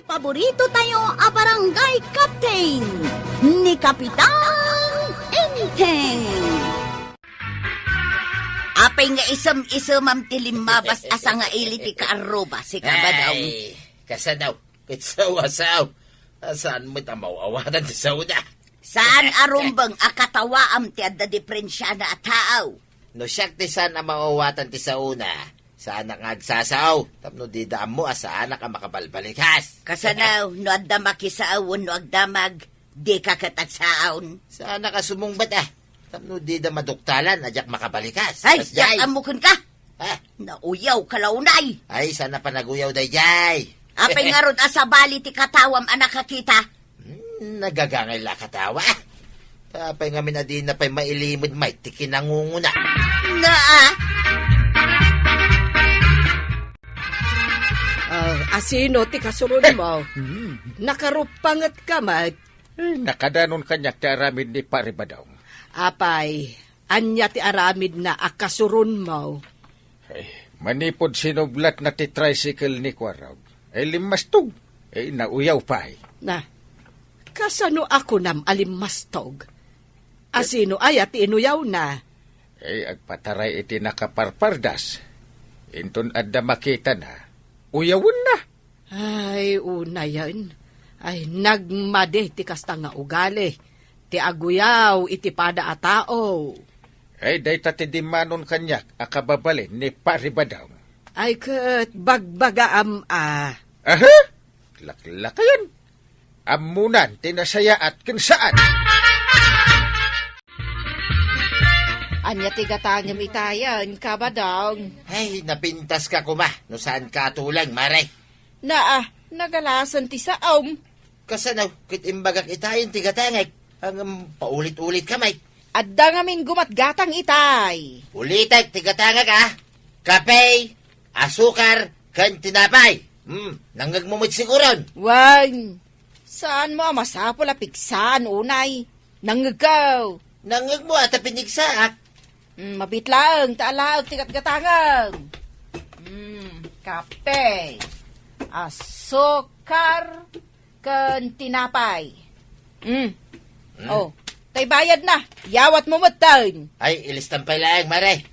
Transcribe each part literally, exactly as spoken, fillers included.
Paborito tayo a barangay captain, ni Kapitan Enteng. Apay nga isem-isemam ti limmabas a sangaili ti kaarruba, si Kabadong? Ay, kasano? Ket sao a sao. Saan met a maw-awatan ti saona? Saan a rumbeng a katawaam ti adda diperensiana a tao? No siak ti saan a maw-awatan ti saona, saanak nga agsasao, tapno dida ammo a saanak a makabalbalikas. Kasano, no adda makisao wenno agdamag, dika ket agsao? Saanak a sumungbat, a. Tapno dida maduktalan a diak makabalikas. Ay, diak ammo kenka. Ha? Nauyaw ka la unay. Ay, saan a panaguyaw daydiay. Apay ngarud a sabali ti katawam a nakakita? Hmm, nagagangay la a katawa. Apay ngamin a dina pay mailimed met ti kinangunguna. Naa. Ah, asino ti kasuronmo? Hmm. Nakaruppanget ka met. Eh, nakadanon kaniak ti aramid ni Pari Badong. Apay, ania ti aramidna a kasuronmo? Eh, manipud sinublatna ti tricycle ni Kuarog, eh, limmastog. Eh, nauyaw pay. Na, kasano a kunam a limmastog? Asino aya ti inuyawna? Eh, agpataray iti nakaparpardas. Inton adda makitana, uyawenna. Ay, unayen. Ay, nagmadi ti kasta nga ugali. Ti aguyaw iti pada a tao. Ay, dayta ti dimmanon kaniak a kababalin ni Pari Badong. Ay, ket bagbagaam a. Aha? Laklakayan. Ammonan ti nasayaat ken saan. Ania ti gatangem itayen, Kabadong? Ay, napintaska koma no saanka a tuleng, Mare. Naa, nagalasan ti saom. Kasano, ket imbagak itayen ti gatangek, ngem paulit-ulitka met. Adda ngamin gumatgatang itay. Ulitek ti gatangek, a. Kape, asukar, ken tinapay. Hmm, nangngegmo met siguron. Wen, saanmo a masapul a pigsaan unay. Nangngegko. Nangngegmo a ta pinigsaak. Mm, mabit laeng ta alaek ti gatgatangem. Mm, kape, asukar, ken tinapay. Mm. Mm. Oh, tay bayadna. Yawatmo metten. Ay, ilistam pay laeng, Mare.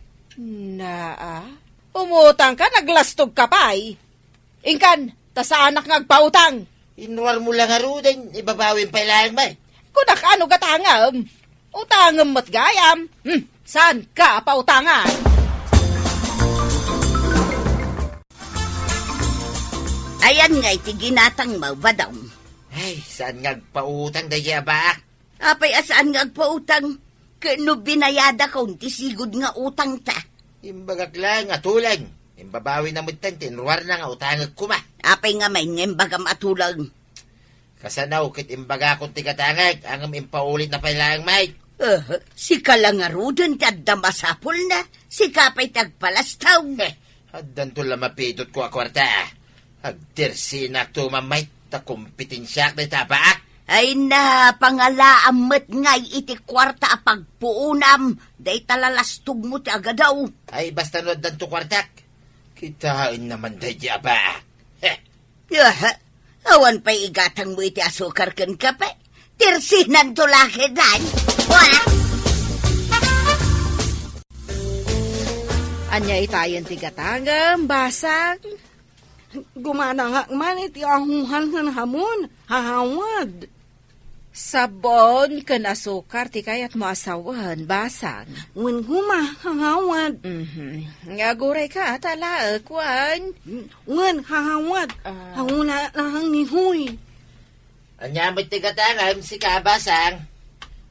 Naa, umutangka, naglastogka pay. Inkan, ta saanak nga agpautang. Inruarmo la ngaruden, ibabawim pay laeng met. Kunak, ano gatangem? Utangem met gayam. Hmm, saanka a pautangan? Ayan nga iti ginatangmo, Badong. Ay, saan nga agpautang daydiay a baak? Apay a saan nga agpautang? Ket no binayadak ti sigud nga utangta? Imbagak laeng a tuleng. Imbabawina metten ti inruarna nga utangek koma. Apay ngamin nga imbagam a tuleng? Kasano ket imbagakon ti gatangek, ngem impaulitna pay laeng met. Eh, sika la ngaruden ti adda masapulna, sika pay ti agpalastog. Eh, addanto la mapidotko a kuarta. Agtirsinakto man met ta kompitensiak dayta a baak. Ay na, pangalaam met ngay iti kuarta a pagpuonam, dayta lalastogmo ti agadaw. Ay, basta no addanto kuartak, kitaenna man daydi a baak. Heh. Yaha, awan pay igatangmo iti asukar ken kape. Tirsinanto la ketdin. Wah! Ania itayen ti gatangem, Basang? Gumanangak man iti ahuhan ken hamon, hahawad. Sabon ken asukar ti kayatmo a sawen, Basang. Wen koma, hahawad. Mhm. Nga aguray ka, ta alaek, wen? Wen, hahawad. Ah. Hawna lang ni Huy. Ania met ti gatangem, sika, Basang?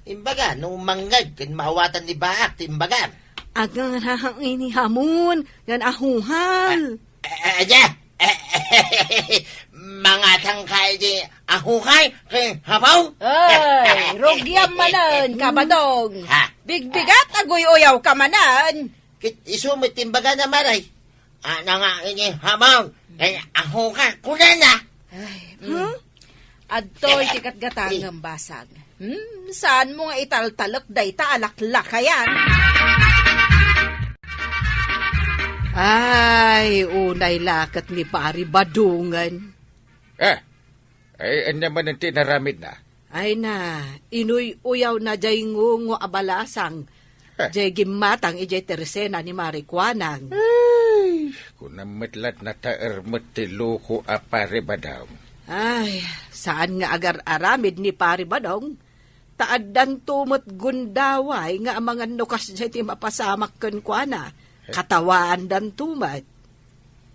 Imbaga, no mangngeg ken maawatan ni baak ti imbagam. Agarahak ini hamon, ken ahuhal. A-, a-, ania? Mangatang ka iti ahuhal ken habaw? Ay, rugiam manen, Kabadong. Ha? Bigbigat, aguy-uyaw ka manen. Ket isu met ti imbagana, Mare. Ana nga ini hamon, kay ahuka, kunana. Ay, mm. Huh? Adtoy ti gatgatangem, Basang. Hmm, saanmo nga italtalek dayta a laklakayan? Ay, unay la ket ni Pari Badongen. Eh, Ay, ania manen ti inaramidna? Ay na, inuy-uyawna jay ngungo a balasang, jay gimmatang idiay tersena ni Mari Kuanang. Ay, kunam met latna ta ermet ti loko a Pari Badong. Ay, saan nga agar-aramid ni Pari Badong? Ta addanto met gundaway nga amangan no kasdiay ti mapasamak kenkuana. Katawaandanto met.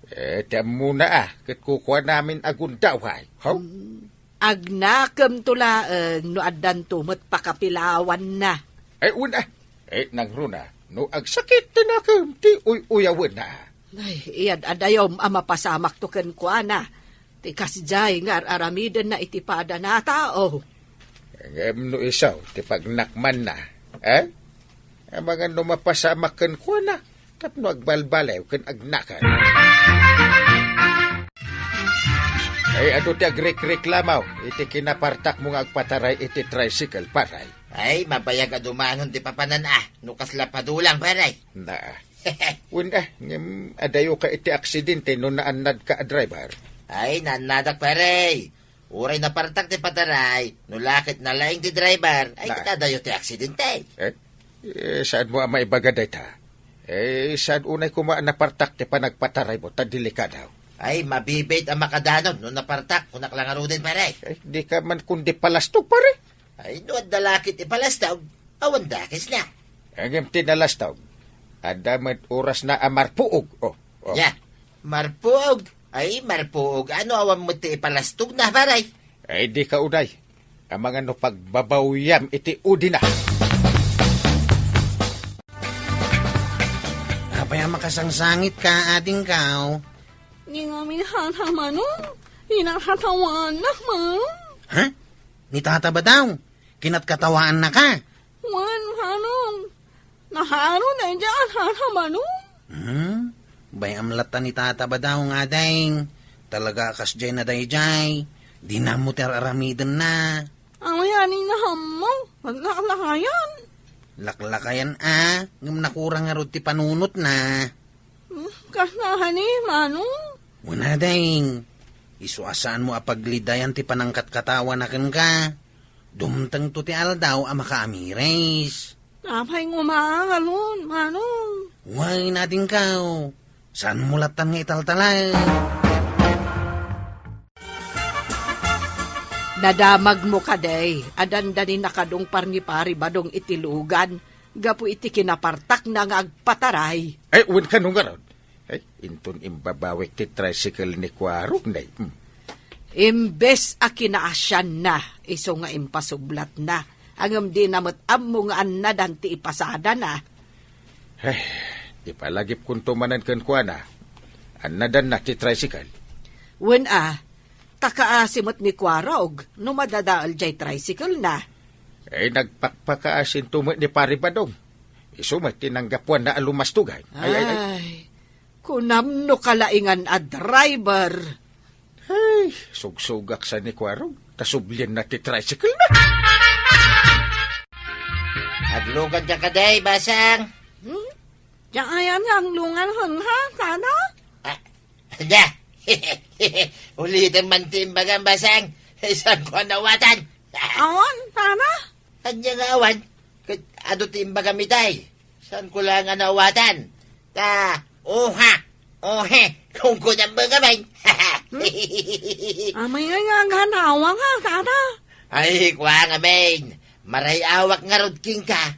Eh, ti ammona a, ket kukuanamin a gundaway. Haw? Mm. Agnakemto laeng no addanto met pakapilawanna. Ay, wen a. Eh, nangruna, no agsakit ti nakem, ti uy-uyawenna. Ay, iyad-adayom a mapasamakto kenkuana. Ti kasdiay nga ar-aramidenna iti padana a tao. Ngem no isu ti pagnakmanna, eh? Amangan no mapasamak kenkuana, tapno agbalbaliw ken agnakem. Ay, adu ti agrikreklamo iti kinapartakmo nga agpataray iti tricycle, pare. Ay, mabayag a dumanon ti papanan a, no kasla padulang, pare. Na. Wen a, ngem adayo ka iti aksidente no naannadka a driver. Ay, naannadak, pare. Uray napartak ti pataray, no la ket nalaing ti driver, ay, na, ket adayo ti aksidente. Eh, eh, saanmo a maibaga dayta? Eh, saan unay koma a napartak ti panagpataraymo, ta delikado. Ay, mabibit a makadanon no napartak, kunak la ngaruden, pare. Ay, di ka man kundi palastog, pare. Ay, no adda la ket ipalastog, awan dakes na. Ngem ti nalastog, adda met orasna a marpuog. Oh, oh. Ya, marpuog. Ay, marpuog. Ano awan met ti ipalastog na, pare? Ay, di ka unay. Amangan no pagbabawyam iti udina. Apay a makasangsangit ka, adingko? Di ngamin hata, Manong. Hinahatawaannak, Manong. Ha? Ni Tata Badong? Kinatkatawaannaka? Wen, Manong. Nahaaro daydiay a hata, Manong. Hmm? Bay-am latta ni Tata Badong, ading. Talaga a kasdiay na daydiay. Dina ammo ti ar-aramidenna. Awayan ni nahammo. Aglaklakayan. Laklakayan a, ngem nakurang ngarud ti panunotna. Hmm, kasla kadi, Manong? Wen a, dayng. Isu a saanmo a paglidayan ti panangkatkatawana kenka. Dumtengto ti aldaw a makaamiris. Apay nga umaangalon, Manong? Wen a, adingko. Saanmo lattan nga italtalek? Nadamagmo kadi a dandani nakadungpar ni Pari Badong iti lugan gapu iti kinapartakna nga agpataray? Ay, wen kano ngarud. Ay, inton imbabawik ti tricycle ni Kuarog, nay. Hmm. Imbes a kinaasianna, isu nga impasublatna. Ngem dina met ammo nga annadan ti ipasadana. Ay, ipalagipkonto manen kenkuana. Annadanna ti tricycle. Wen a, ta kaasi met ni Kuarog no madadael jay tricycle na. Ay, nagpakpakaasinto met ni Pari Badong. Isu met ti nanggapuanna a lumastogan. Ay, ay, ay. Ay, kunam no kalaingan a driver. Ay, sugsugak sa ni Kuarog, ta sublienna ti tricycle na. Agluganka kadi, Basang? Hmm? Diak ayan nga aglungan kenka, Tata? Ah, ania? Ulitem man ti imbagam, Basang. Saanko a naawatan? Awan, Tata. Ania nga awan? Ket adu ti imbagam itay. Saanko laeng a naawatan? Ta, oha, ohe, kunkunam met ngamin. Hmm? Amay nga aganawak, Tata. Ay, kua ngamin. Maray-awak ngarud kenka.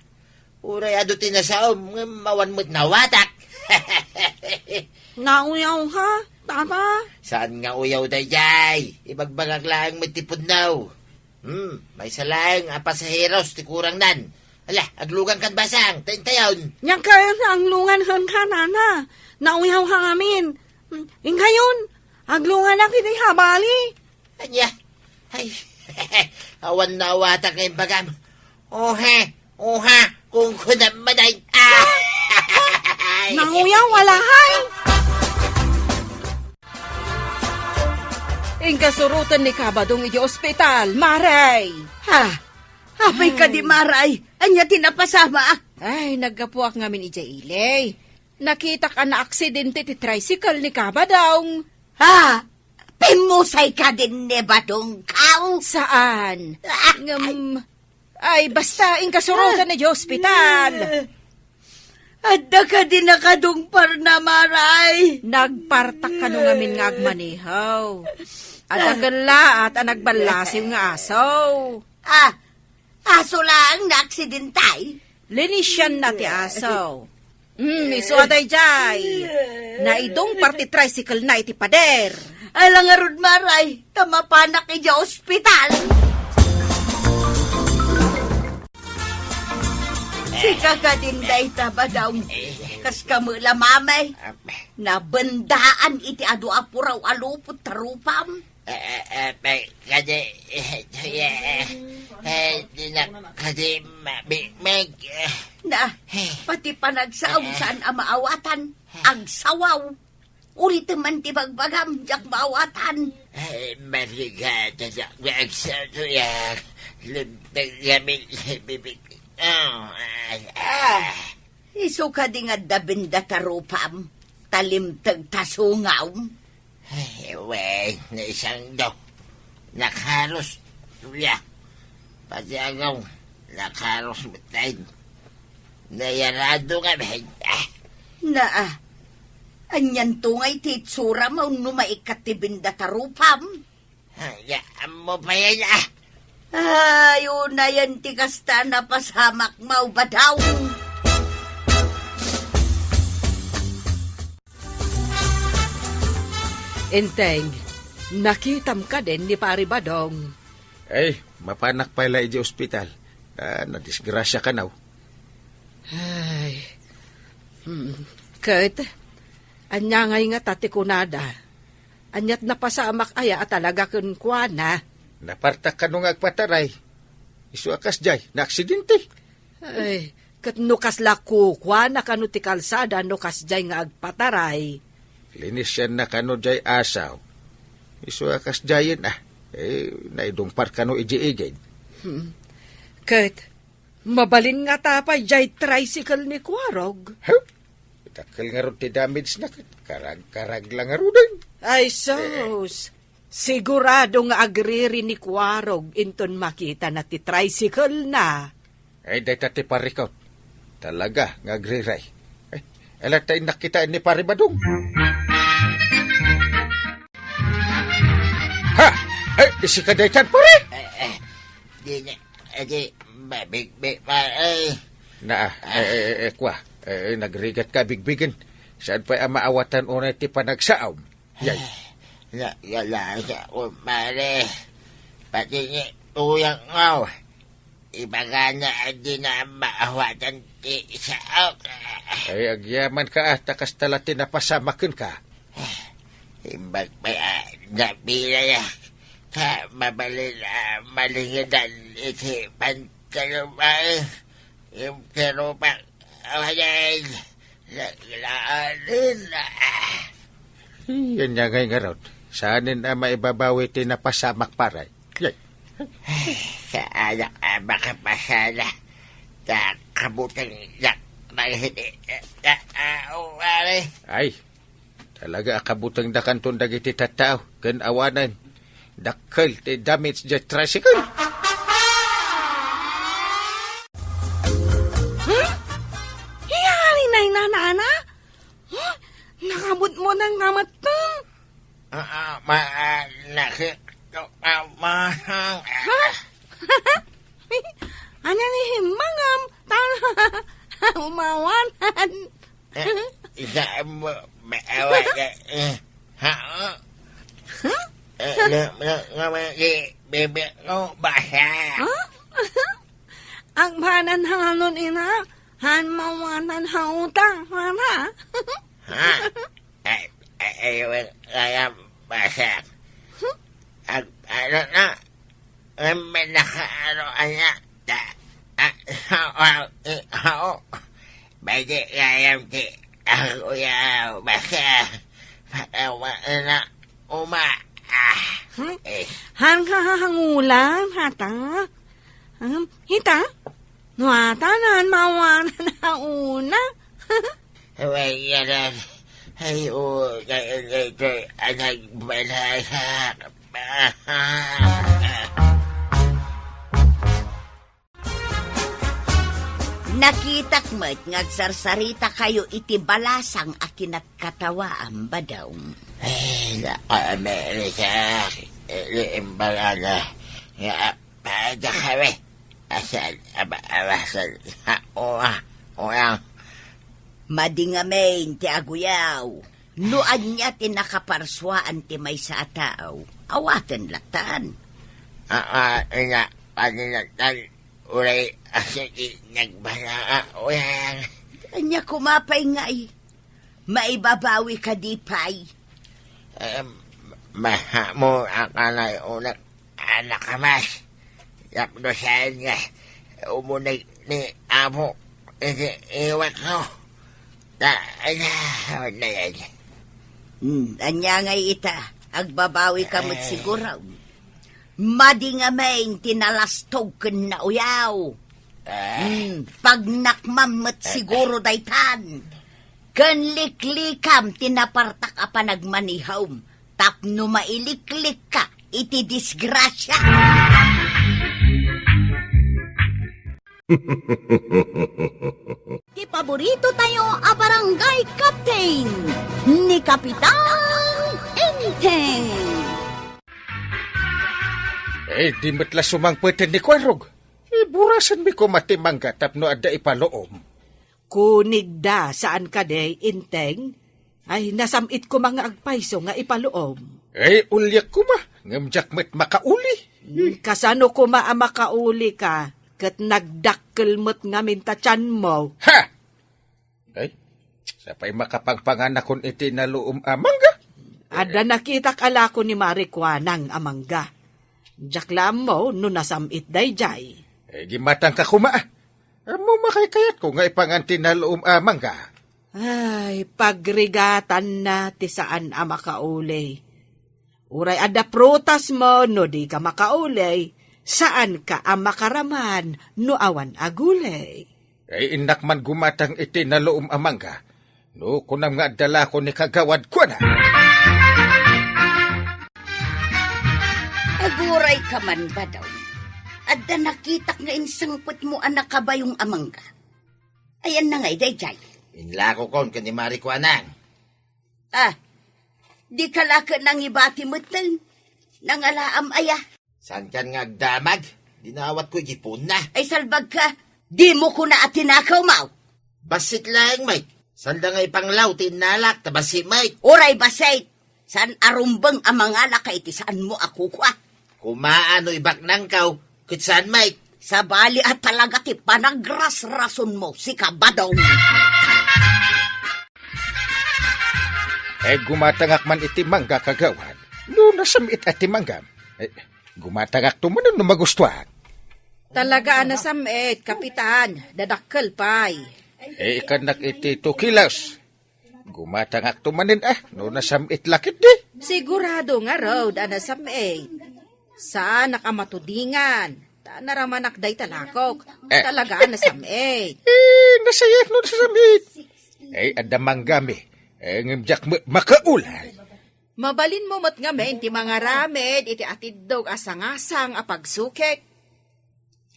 Uray adu ti nasaom, ngem awan met naawatak. Nauyawka, Tata? Saan nga uyaw daydiay? Ibagbagak laeng met ti pudno. Hmm, maysa laeng a pasaheros ti kurangnan. Ala, aglugankan, Basang, ta intayon. Diak ayan nga aglungan kenka, Tata. Nauyawka ngamin. Hmm, inkayon, aglunganak iti habali. Ania? Ay, awan naawatak nga imbagam. Ohe, oha, kunkunam met ay. Ah! Nanguyaw, wala, hay! Inkasuroten ni Kabadong iti ospital, Maray! Ha? Apay kadi, Maray? Ania ti napasamak? Ay, naggapuak ngamin idiay ili. Nakitak a naaksidente ti tricycle ni Kabadong. Ha? Pimmusay kadin ni Badong, kaw? Saan? Ah, ngem, ay, basta, inkasurotan na di ospital. Adda kadi nakadungparna, Maray? Nagpartak kano ngamin nga agmanehaw. Adda kellaat a nagballasiw nga asaw. Ah, aso laeng naaksidentay? Linisianna ti asaw. Hmm, isu a daydiay. Naidungpar ti tricycle na iti pader. Ala ngarud, Maray, ta mapanak idiay ospital. Sika kadin dayta, Badong. Kas kamo la, Mamay. Nabendaan iti adu a puraw a lupot ta rupam. Eh, eh, eh, pe-, kadi, eh, eh, eh, di na kadi mabigmig, eh. Na, eh, pati panagsaom saan a maawatan. Agsawaw. Ulitem man ti bagbagam, diak maawatan. Eh, maligat, diak agsawaw, ya. Limteng kami, bibig. Oh, ay, ah. Isu kadi nga adda benda ta rupam, ta limteg ta sungawm? Ay, wen, naisangdo. Nakaros, kuya. Pati agaw, nakaros met laeng. Nayarado nga benda. Naa, anianto nga iti itsuram wenno maikkat ti benda ta rupam? Ya, ammo pay, ah. Ay, unayen ti kasta, napasamak, Badong. Enteng, nakitam kadin ni Pari Badong? Ay, mapanak pay la idiay ospital. Ah, nadisgrasya kano. Ay, hmm, ket, ania ngay ngata ti kunada? Ania't napasamak aya a talaga kenkuana? Napartak kano nga agpataray. Isu a kasdiay, naaksidente. Ay, ket no kasla kukuana kano ti kalsada no kasdiay nga agpataray? Linisianna kano diay asaw. Isu a kasdiayen, ah. Eh, naidungpar kano idiay igid. Hmm. Ket, mabalin ngata pay diay tricycle ni Kuarog? Huh? Dakkel ngarud ti damage na ket karag-karag la ngaruden. Ay, sus! Sigurado nga agriri ni Kuarog inton makitana ti tricycle na. Ay, dayta ti parikot. Talaga nga agriri. Ay, ala ta innak kitaen ni Pari Badong. Ha? Ay, isika daytan, pare? Eh, eh, di na, eh, di, mabigbi, pare. Naa, eh, eh, eh, eh, kwa, eh, eh, nagrigat ka bigbigen. Saan pay a maawatan unay ti panagsaom? Yay. Eh, na, yalasa ko, pare. Pati ni Uyang Ngaw. Ibagana a di na maawatan ti saok. Ay, agyaman ka, ah, ta kasta la ti napasamak kenka. Imbag pay a nabilayak, ta mabalin a malingedan iti pantalon, pare. Imkerupak, awanen, naglaanin. Yan nga ngay ngarud. Saanen a maibabawi ti napasamak, pare. Yay. Saanak a makapasada. Ta kabutengdak dagiti tattao, pare. Ay, talaga a kabutengdakanton dagiti tattao ken awanen dakkel ti damage diay tricycle. Hmm? Iyari na inanana? Huh? Nakabutbuteng nga metten? Ah, ah, ma-, ah, nakit-, ah, manang, ah. Ha? Ania ni himmangam? Tan-, umawanan. Eh, isa mo, maawanan, eh, ha? Huh? Eh, na, na, na, eh, bebe ko, basa. Huh? Agbanan hanganon, ina, han mawanan ha utang, mana? Ha? Ay, ay, ay, ay, ay, basa. Ag-, ano na? Ang nakaano, anak, ta-, ah, ah, ah, eh, oo. Pwede kayam ti ako ya, basta, patawa na uma. Ah, hmm? Eh. Han ka hangulan, hata? Hmm, hita? No ata nan mawanan na una. Well, yan, eh. Ay, o, kay, kay, kay, anak, balaya. Nakitak met nga agsarsarita kayo iti balasang a kinatkatawaam, Badong. Ay, naku, Amerika, iti imbagaga nga apada kami. Asan, aba, abasan, ha, oa, oa. Madi ngamin ti aguyaw. No ania ti nakaparsuaan ti maysa a tao, awaten latan. Aa, ina, paninatan, uray asigi nagbalaa, uyang. Ania kuma pay ngay? Maibabawi ka di pay? Em, mahamo a kanay unak. Anak a mas, tapno saan nga umuneg ni Apo iti iwat ko. Ta, ala, na yan. Hmm, ania ngay ita, agbabawi ka met siguro. Madi ngamin ti nalastog ken nauyaw. Ah. Hmm, pagnakmam met siguro daytan. Ken liklikam ti napartak a panagmanihom. Tapno mailiklikka iti disgrasia. Ti paborito tayo a barangay captain, ni Kapitan Enteng. Eh, di met la sumangpeten ni Kuarog. Iburasanmi koma ti mangga tapno adda ipaluom. Kunigda, saan kadi, Enteng? Ay, nasam-it koma nga agpayso nga ipaluom. Ay, uliak koma, ngem diak met makauli. Hmm, kasano koma a makauli ka, ket nagdakkel met ngamin ta tianmo? Ha! Ay, sapay makapangpanganakon iti naluom a mangga? Adda nakitak a lako ni Mari Kuanang a mangga. Diak la ammo no nasam-it daydiay. Eh, gimatangka koma, ah. Ammo makaykayatko nga ipangan ti naluom a mangga. Ay, pagrigatanna ti saan a makauli. Uray adda prutasmo no dika makauli, saanka a makaraman no awan a guli. Ay, innak man gumatang iti naluom a mangga. No kunam nga adda lako ni kagawad, kuana. Aguray ka man, Badong. Adda nakitak nga insangpetmo a nakabayong a mangga. Ayanna ngay daydiay? Inlakokon ken ni Mari Kuanang. Ah, dika la ket nangibati metten. Nangalaam aya? Saankan nga agdamag? Dinawatko iti puonna. Ay, salbagka. Dimo kuna a tinakawmo. Bassit laeng, Mike. Sanda nga ipanglaw ti innalak ta bassit, Mike. Uray bassit. Saan a rumbeng a mangalaka iti saanmo a kukua? Kumaa no ibaknangkaw, ket saan, Mike? Sabali a talaga ti panagrasrasonmo, sika, Badong. Eh, gumatangak man iti mangga, kagawad. No nasam-it a ti manggam. Eh, gumatangakto manen no magustuak. Talaga a nasam-it, Kapitan. Dadakkel pay. Eh, ikannak iti two kilos. Gumatangakto manen, ah, no nasam-it la ketdi. Sigurado ngarud a nasam-it. Saanak a matudingan. Ta naramanak dayta lakok. Eh. Talaga a nasam-it. Eh, nasayaat no nasam-it. Eh, adda manggami. Eh, ngem diak ma-, makaulay. Mabalinmo met ngamin ti mangaramid iti atiddog a sangasang a pagsukit.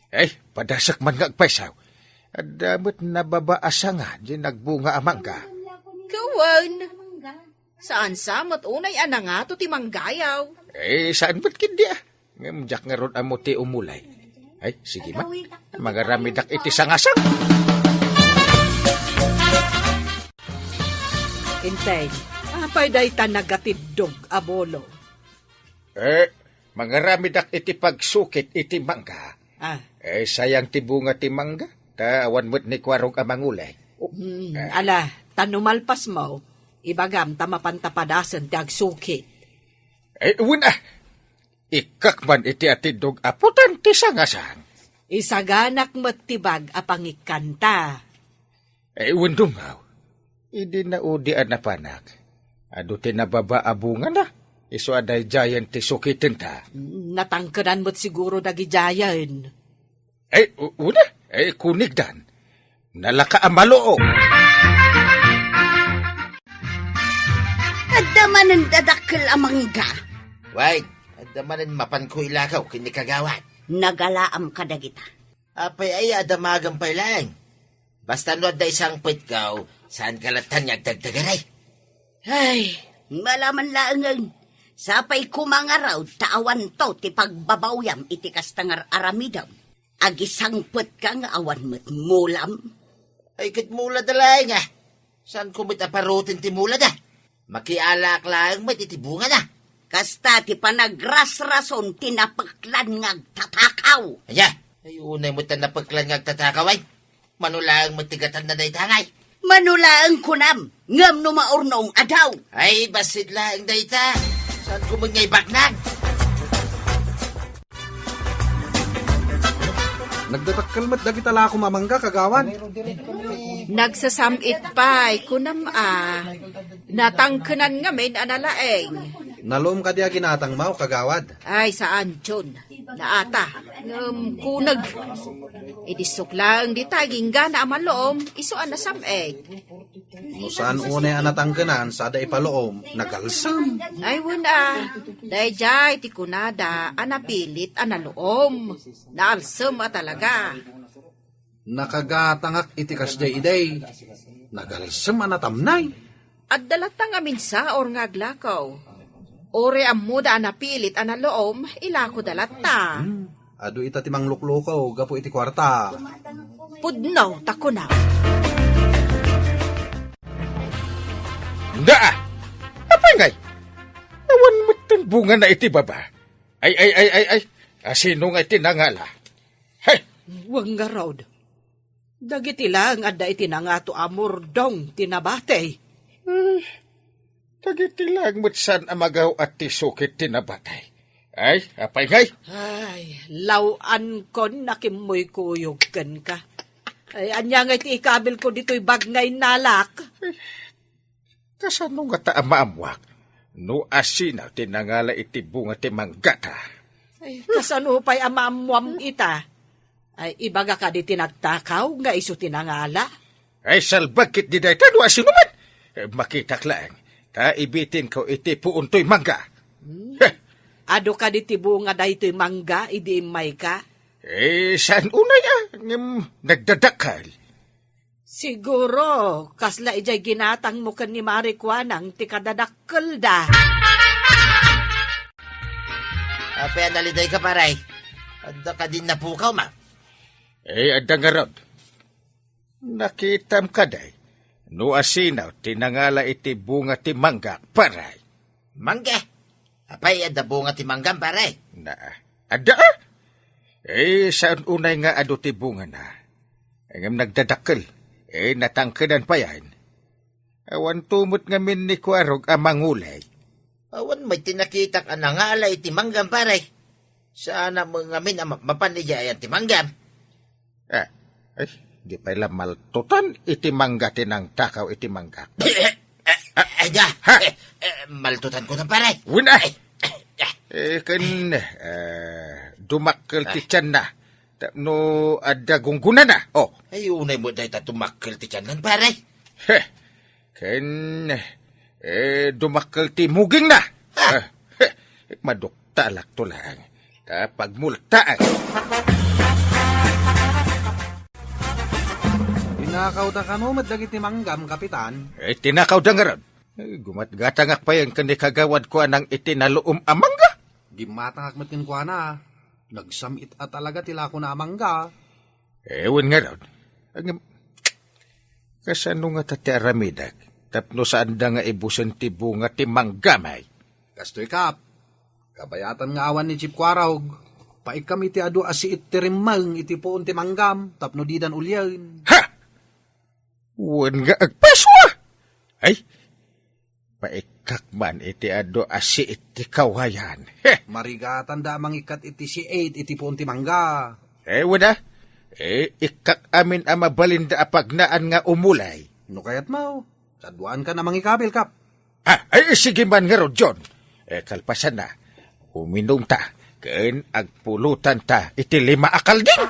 Ay, padasek man nga agpayso. Adda met nababa a sanga di nagbunga a mangga. Kawen, saan sa met unay a nangato ti manggayaw? Eh, saan met ketdi, ah. Ngem diak ngarud ammo ti umulay. Ay, sige man. Mangaramidak iti sangasang. Enteng, apay dayta nagatiddog a bolo? Eh, mangaramidak iti pagsukit iti mangga. Ah. Eh, sayang ti bunga ti mangga. Ta awan met ni Kuarog a mangulay. Oh. Hmm, eh. Ala, ta no malpasmo, ibagam ta mapanta padasen ti agsukit. Eh, wen, ah. Ikkak man iti atiddog a putan ti sangasang. Isaganak met ti bag a pangikkanta. Eh, wen, dummaw. Idi naudi a napanak, adu ti nababa a bungana, isu a daydiayen ti sukitenta. Mm, natangkenan met siguro dagidiayen. Eh, u-, una, eh, kunigdan. Nalaka a maluom. Adda manen dadakkel a mangga. Wen, adda manen mapanko ilakaw ken ni Kagawad. Nagalaam kadagita. Apay aya a damagem pay laeng? Basta no adda isangpetko, saanka lattan nga agdagdagaray. Ay, malaman laengen. Sapay koma ngarud ta awanto ti pagbabawyam iti kasta nga ar-aramidem. Agisangpetka nga awan met mulam. Ay, ket mulada laeng a. Saanko met a paruten ti mulada? Makialaak laeng met iti bungana. Kasta ti panagrasrason ti napeklan nga agtatakaw. Aya? Ay, unay met a napeklan nga agtatakaw, ay. Mano laeng met ti gatanna dayta, ngay? Mano laeng kunam, ngem no maurnong adaw. Ay, bassit laeng dayta. Saanko met nga ibaknang? Nagdadakkel met dagita lakom a mangga, Kagawad. Nagsasam-it pay, kunam a. Natangkenan ngamin a nalaeng. Nalom kadi a ginatangmo, Kagawad? Ay, saan, John. Naata. Ngem kuneg. Idissok laeng dita, inggana a malom, isu a nasam-it. No saan unay a natangkenan, sada ipalom, nagalsem. Ay, wen a. Daydiay ti kunada a napilit a nalom. Naalsem a talaga. Nakagatangak iti kasdiay idi. Nagalsem a natamnay. Adda latta ngamin saor nga aglakaw. Uray ammoda a napilit a nalom, ilakoda latta. Hmm. Adu ita ti mangluklukaw gapu iti kuarta. Pudno ta kunam. Daa! Apay ngay? Awan metten bungana iti baba. Ay, ay, ay, ay, ay. Asino nga iti nangala? Hey! Wen ngarud. Dagiti laeng adda iti nangato a murdong ti nabati. Eh, dagiti laeng met saan a magaw-at ti sukit ti nabati. Ay, apay ngay? Ay, law-ankon a kimmuykuyog kenka. Ay, ania ngay ti ikabilko ditoy bag nga innalak? Kasano ngata a maammuak no asino ti nangala iti bunga ti manggata? Ay, kasano pay a maammuam ita? Ay, ibaga kadi ti nagtakaw nga isu ti nangala? Ay, salbag ketdi dayta no asino man. Eh, makitak laeng, ta ibitinko iti puon toy mangga. Hmm? Heh! Adu kadi ti bunga daytoy mangga idi immayka? Eh, saan unay a, ngem nagdadakkel. Siguro, kasla idiay ginatangmo ken ni Mari Kuanang ti kadadakkelda. Apay a nalidayka, pare? Adda kadin napukawmo? Eh, adda ngarud. Nakitam kadi no asino ti nangala iti bunga ti manggak, pare? Mangga? Apay, adda bunga ti manggam, pare? Na, adda, a? Eh, saan unay nga adu ti bungana. Ngem nagdadakkel. Eh, natangkenan payen. Awanto met ngamin ni Kuarog a mangulay. Awan met ti nakitak a nangala iti manggam, pare. Saan a met ngamin a ma-, mapan idiay ayan ti manggam. Ah, ay, di pay la maltutan iti mangga ti nangtakaw iti mangga. Eh, eh, eh, da. Ha? Eh, eh, maltutanko na, pare. Wen a. Eh, eh, eh. Eh, ken, eh, dumakkel ti tianna tapno adda gunggonana. Oh. Ay, unay met dayta dumakkel ti tiannan, pare. Heh. Ken, eh, dumakkel ti mugingna. Ah. Eh, heh. Maduktalakto laeng. Ta pagmultaak. Tinakawda kano met dagiti manggam, Kapitan? Eh, tinakawda ngarud. Eh, gumatgatangak payen ken ni Kagawad Kuanang iti naluom a mangga. Gimmatangak met kenkuana. Nagsam-it a talaga ti lakona a mangga. Eh, wen ngarud. Ngem, kasano ngata ti aramidek tapno saanda nga ibusen ti bunga ti manggam, ay? Kastoy, Kap. Kabayatan nga awan ni Chief Kuarog, paikkam iti adu a siit ti rimmeng iti puon ti manggam tapno didan ulien. Ha! Wen nga agpaso a! Ay, paikkak man iti adu a siit ti kawayan. Heh! Marigatanda a mangikkat iti siit iti puon ti mangga. Eh, wen a. Eh, ikkak amin a mabalinda a pagnaan nga umulay. No kayatmo, kaduaankan a mangikabil, Kap. Ah, ay, sige man ngarud, John. Eh, kalpasanna, uminumta, ken agpulotanta iti lima a kalding.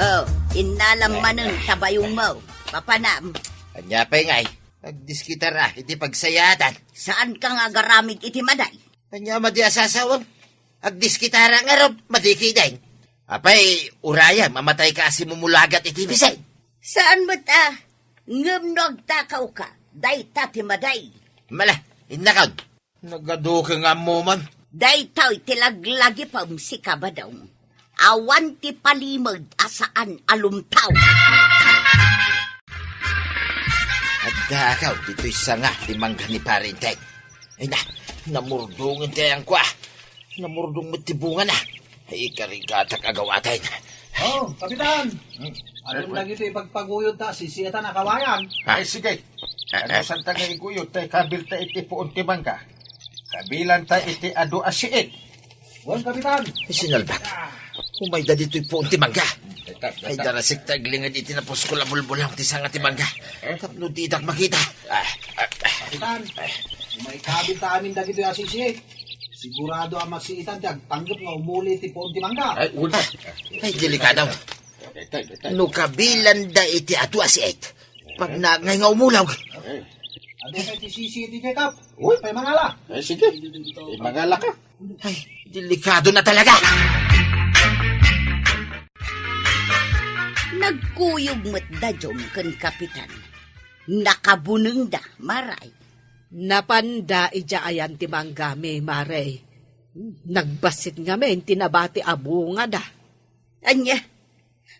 Oh, innalam manen ta bayongmo. Papanam. Ania pay ngay, agdiskitara iti pagsayaatan. Saanka nga agaramid iti maday? Ania madi a sasawem? Agdiskitara ngarud, madi ketdin. Apay, urayem a matayka a simumulagat iti bisin. Saan met a, ngem no agtakawka, dayta ti maday. Mala, innakon. Nagadu ket nga ammoman. Daytoy ti laglagipem, sika Badong. Awan ti palimed a saan a lumtaw. Agdakaw ditoy sanga ti mangga ni Pare Enteng. Ay na, namurdong ti ayangko a. Namurdong met ti bungana. Ay, karigatak a gawaten. Oh, Kapitan! Hmm? Adun dagiti ipagpaguyod ta sisiatan a kawayan. Ha? Ay, sige. Ah, ah. Adusanta nga iguyod ta ikabilta iti puon ti mangga. Kabilanta iti adu a siit. Wen, Kapitan. Ay, sinalbak. Umayda ditoy puon ti mangga. Ay, darasek ta aglinged iti napuskol a bulbulong ti sanga ti mangga. Eh? Tapno didak makita. Ah, ah, ah. Kapitan, umay kabilta amin dagitoy a sisiit. Sigurado a masiitan ti agpanggep nga umuli iti puon ti mangga. Ay, wen. Ay, delikado. Itay, itay. No kabilanda iti adu a siit, pagnaagna nga umulaw. Ay. Adu kay ti sisiit iti Kap. Uy. Pay mangala. Ay, sige. Ay, mangala ka. Ay, delikado na talaga. Nagkuyog met da Jom ken Kapitan. Nakabunengda, Mare. Napanda idiay ayan ti manggami, Mare. Nagbassit ngamin ti nabati a bungada. Ania?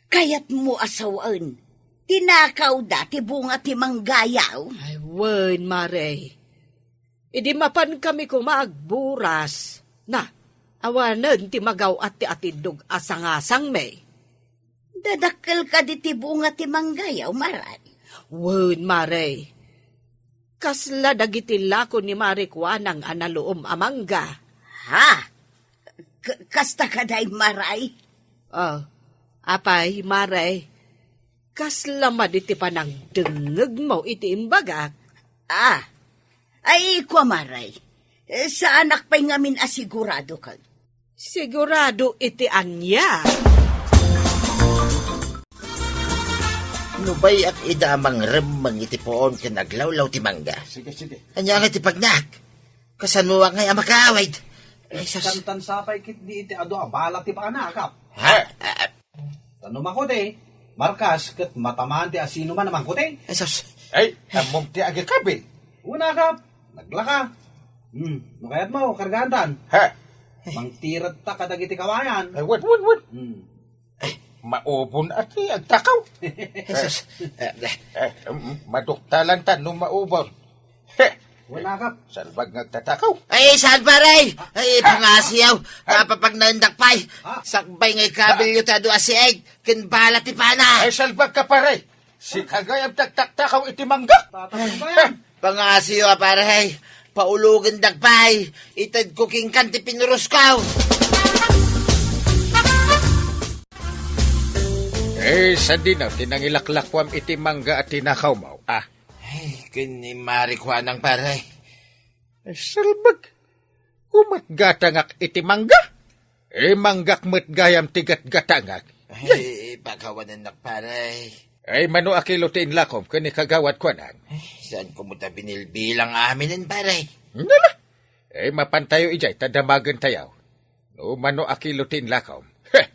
Kayatmo a sawen, tinakawda ti bunga ti manggayaw? Ay, wen, Mare. Idi mapankami koma agburas, na, awanen ti magaw-at ti atiddog a sangasangmi. Dadakkel kadi ti bunga ti manggayaw, Mare? Wen, Mare. Kasla dagiti lako ni Mare Kuanang a naluom a mangga. Ha? K-, kasta kadi, Mare? Oh, apay, Mare? Kasla madi ti panangdengngegmo iti imbagak? Ah, ay, kua, Mare. Eh, saanak pay ngamin a sigurado kag. Sigurado iti ania? No bay-ak ida a mangremmeng iti puon ken aglawlaw ti mangga. Sige, sige. Ania nga ti pagnak? Kasanoak ngay a makaawid? Ay, sus. Tantan sapay ketdi iti adu a bala ti pana, Kap. Ha? Ah, ah. Ta no makuti, markas ket matamaan ti asinoman a mangkuti. Ay, sus. Ay, ammom ti agikabil. Una, Kap. Naglaka. Hmm, no kayatmo, kargaantan. Ha? Mangtiradta kadagiti kawayan. Ay, wen, wen, wen. Hmm. Ay, maubon a ti agtakaw. Jesus. Eh, eh, m-, maduktalan ta no maubon. He. Wala ka. Salbag nga agtatakaw. Ay, saan, pare? Ay, pangasiyaw. Napapagnaendak pay. Ha? Sakbay nga ikabil yo ti adu a siit ken bala ti pana. Ay, salbag ka, pare. Sika gayam ti agtaktakaw iti mangga. Tatapos ba yan? Pangasiyo a pare, paulugendak pay. Itedko kenka ti pinurosko. Eh, sadino ti nangilaklakuam iti mangga a tinakawmo, a? Ay, ken ni Mare Kuanang, pare. Eh, salbag. Umatgatangak iti mangga. Eh, manggak met gayam ti gatgatangak. Ay, pakawanennak, pare. Ay, mano a kilo ti inlakom ken ni Kagawad Kuanang? Ay, saanko met a binilbilang aminen, pare? Nala. Ay, mapantayo idiay ta damagentayo. No mano a kilo ti inlakom? Heh!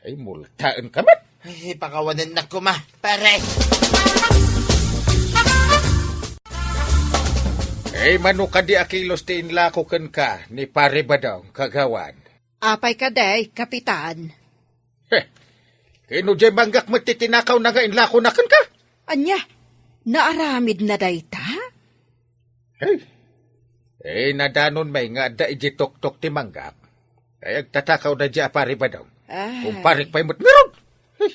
Ay, multaenka met. Ay, pakawanennak koma, pare. Ay, mano kadi a kilos ti inlako kenka ni Pare Badong, Kagawad? Apay kadi, Kapitan? Heh, ken no diay manggak met ti tinakawna nga inlakona kenka? Ania? Naaramidna dayta? Hey. Eh, nadanonmi nga adda idiay toktok ti manggak. Ay, agtatakawda diay a Pare Badong. Ay. Kumparek pay met ngarud. Hey.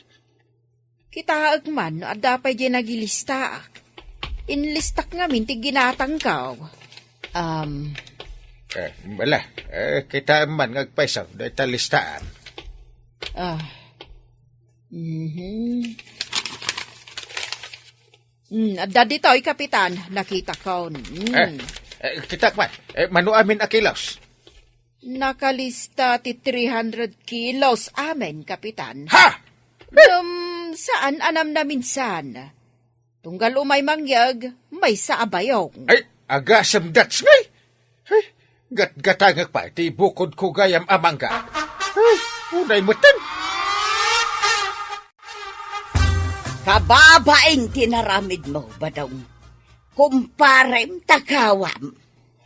Kitaek man no adda pay diay nagilistaak. Inlistak ngamin ti ginatangko. Um. Eh, bala, eh, kitaem man nga agpayso dayta listaam. Ah. Mhm. Hmm, adda ditoy, Kapitan. Nakitakon. Hmm. Eh, eh, kitaek man. Eh, mano amin a kilos? Nakalista ti three hundred kilos amin, Kapitan. Ha? Ngem, saan a namnaminsan. Tunggal umay mangyeg, maysa a bayong. Ay, agasem dats ngay! Ay, gatgatangek pay ti bukodko gayam a mangga. Ay, unay metten. Kababain ti naramidmo, Badong. Kumparem, takawam.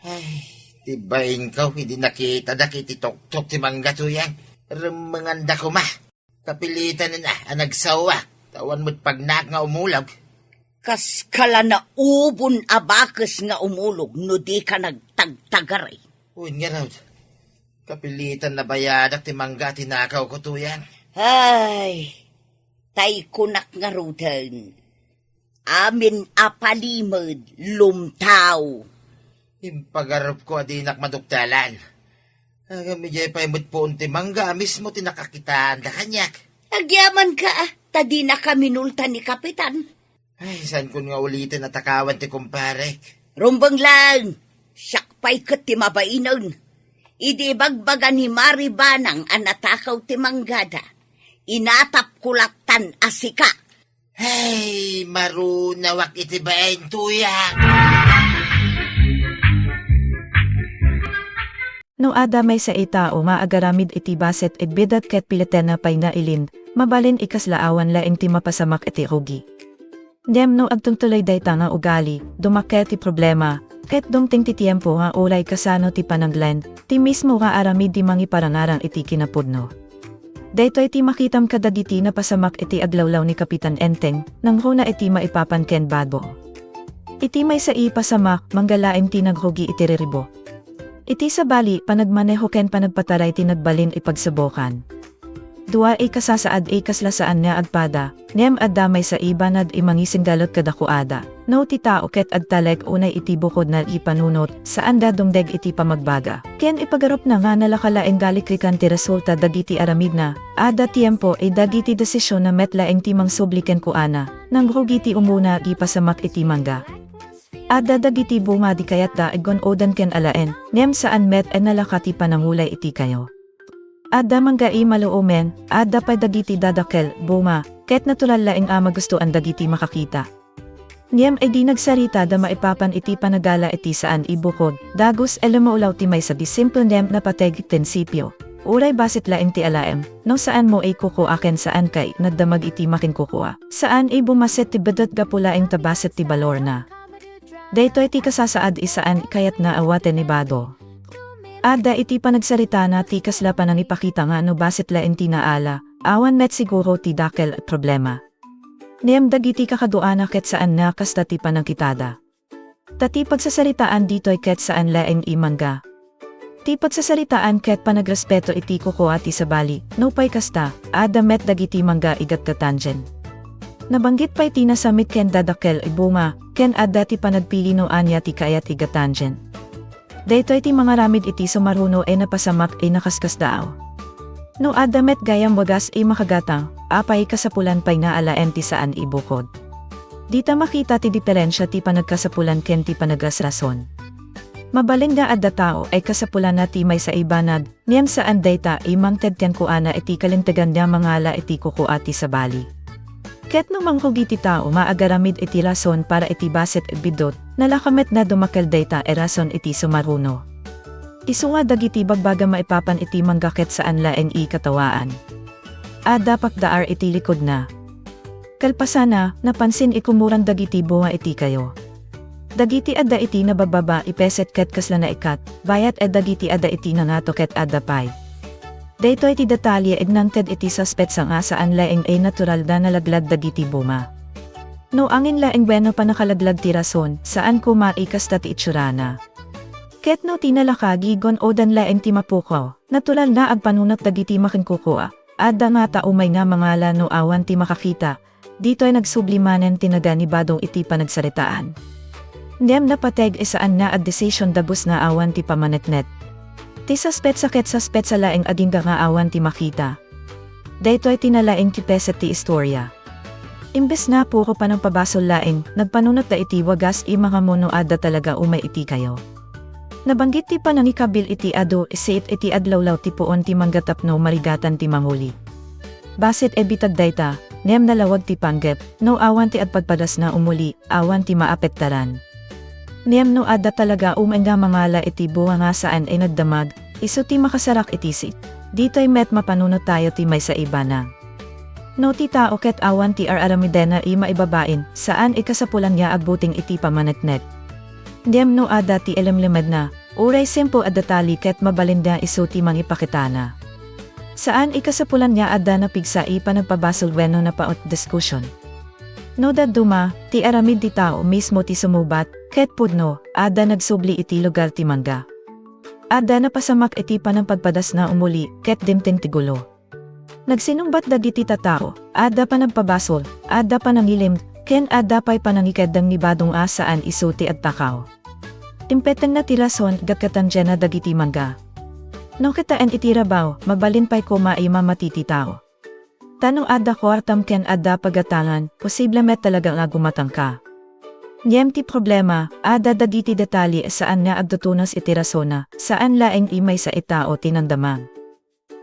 Ay, ti bainko, idi nakitadak iti tuktok ti mangga, Tuyang. Remmenganda koma. Kapilitan a, a nagsawa, ta awan met pagnak nga umulog. Kas kala naubon a bakes nga umulog no di ka nagtagtagari. Wen ngarud, kapilitan a bayadak ti mangga a tinakawko, Tuyang. Ay, tay kunak ngaruden, amin a palimed, lumtaw. Impagarupko a dinak maduktalan. Ngem idiay pay met puon ti mangga a mismo ti nakakitaanda kaniak. Agyamanka, a, ta dinaka minulta ni Kapitan. Ay, saankon nga uliten a takawan ti kumparek. Rumbeng laeng, siak pay ket ti mabainen. Idi ibagbaga ni Mari Banang a natakaw ti manggada, inatapko lattan a sika. Hey, marunawak iti bain, Tuyang. No adda maysa a tao nga agaramid iti bassit a biddut ket pilitenna pay nga ilimed, mabalin a kasla awan laeng ti mapasamak iti rugi. Ngem no agtutuloy dayta nga ugali, dumakkel ti problema, ket dumteng ti tiempo nga uray kasano ti panag-lend, ti mismo nga aramid ti mangiparangarang iti kinapudno. Daytoy ti makitam kadagiti napasamak iti aglawlaw ni Kapitan Enteng, nangruna iti maipapan ken Badong. Iti maysa a pasamak, mangga laeng ti nagrugi iti riribo. Iti sabali, panagmaneho ken panagpataray ti nagbalin a pagsabukan. Dua a kasasaad a kasla saan nga agpada, ngem adda maysa a banag a mangisinggalut kadakuada. No ti tao ket agtalek unay iti bukodna a panunot, saanda dumdeg iti pamagbaga. Ken ipagarupna nga nalaka laeng galiklikan ti resulta dagiti aramidna, adda tiempo a dagiti desisionna met laeng ti mangsubli kenkuana, nangrugi ti umuna a pasamak iti mangga. Adda dagiti bunga a di kayatda a gun-odan ken alaen, ngem saan met a nalaka ti panangulay iti kayo. Adda mangga a maluomen, adda pay dagiti dadakkel, bunga, ket natural laeng a magustoan dagiti makakita. Ngem idi nagsaritada maipapan iti panagala iti saan a bukod, dagus a lumulaw ti maysa a simple ngem napateg a prinsipio. Uray bassit laeng ti alaem, no saanmo a kukua ken saanka a nagdamag iti makinkukua, saan a bumassit ti biddut gapu laeng ta bassit ti balorna. Daytoy ti kasasaad a saan a kayatna a awaten ni Badong. Adda iti panagsaritana ti kasla panangipakita nga no bassit laeng ti naala, awan met siguro ti dakkel a problema. Ngem dagiti kakaduana ket saan nga kasta ti panangkitada. Ta ti pagsasaritaan ditoy ket saan laeng a mangga. Ti pagsasaritaan ket panagrespeto iti kukua ti sabali, nupay kasta, adda met dagiti mangga a gatgatangen. Nabanggit pay ti nasamit ken dadakkel a bunga, ken adda ti panagpili no ania ti kayat a gatangen. Daytoy ti mangaramid iti sumaruno a napasamak a nakaskasdaaw. No adda met gayam wagas a makagatang, apay kasapulan pay nga alaen ti saan a bukod? Dita makita ti diferensia ti panagkasapulan ken ti panagrasrason. Mabalin nga adda tao a kasapulanna ti maysa a banag, ngem saan dayta a mangted kenkuana iti kalintegan nga mangala iti kukua ti sabali. Ket no mangrugi ti tao nga agaramid iti rason para iti bassit a biddut, nalaka met nga dumakkel dayta a rason iti sumaruno. Isu nga dagiti bagbaga maipapan iti mangga ket saan laeng a katawaan. Adda pakdaar iti likudna. Kalpasanna, napansin a kumuran dagiti bunga iti kayo. Dagiti adda iti nabababa a peset ket kasla naikat, bayat a dagiti adda iti nangato ket adda pay. Daytoy ti detalye a nangted iti suspetsa nga saan laeng a natural nga nalaglag dagiti bunga. No angin laeng wenno panakalaglag ti rason, saan koma a kasta ti itsurana. Ket no ti nalaka a gun-odan laeng ti mapukaw, natural nga agpanunot dagiti makinkukua. Adda ngata umay nga mangala no awan ti makakita. Ditoy nagsubli manen ti nagan ni Badong iti panagsaritaan. Ngem napateg a saan nga agdesisyon dagus nga awan ti pamaneknek. Ti suspetsa ket suspetsa laeng agingga nga awan ti makita. Daytoy ti nalaing ti peset ti istorya. Imbes nga puro panangpabasol laeng, nagpanunotda iti wagas a mangamuno a adda talaga umay iti kayo. Nabanggit ti panangikabil iti adu, isiit iti aglawlaw ti puon ti mangga tapno marigatan ti manguli. Bassit a bitag dayta, ngem nalawag ti panggep, no awan ti agpadpadasna umuli, awan ti maapektaran. Ngem no adda talaga umay nga mangala iti bunga nga saan a nagdamag, isu ti makasarak iti sit. Ditoy met mapanunot tayo ti maysa a bana. No ti tao ket awan ti ar-aramidenna a maibabain, saan a kasapulan nga agbuteng iti pamaneknek. Ngem no adda ti ilemlemedna, uray simple a detalye ket mabalin nga isu ti mangipakitana. Saan a kasapulan nga adda napigsa a panagpabasol wenno napaut diskusyon. No dadduma, ti aramid ti tao mismo ti sumubat, ket pudno, adda nagsubli iti lugar ti mangga. Adda napasamak iti panagpadpadasna umuli, ket dimteng ti gulo. Nagsinungbat dagiti tattao, adda panagpabasol, adda panangilim, ken adda pay panangikeddeng ni Badong a saan isu ti agtakaw. Impetengna ti rason, gatgatangenna dagiti mangga. No kitaen iti rabaw, mabalin pay koma a mamati ti tao. Ta no adda kuartam ken adda pagatangan, posible met talaga nga gumatangka. Ngem ti problema, adda dagiti detalye a saan nga agtutunos iti rasona, saan laeng a maysa a tao ti nangdamag.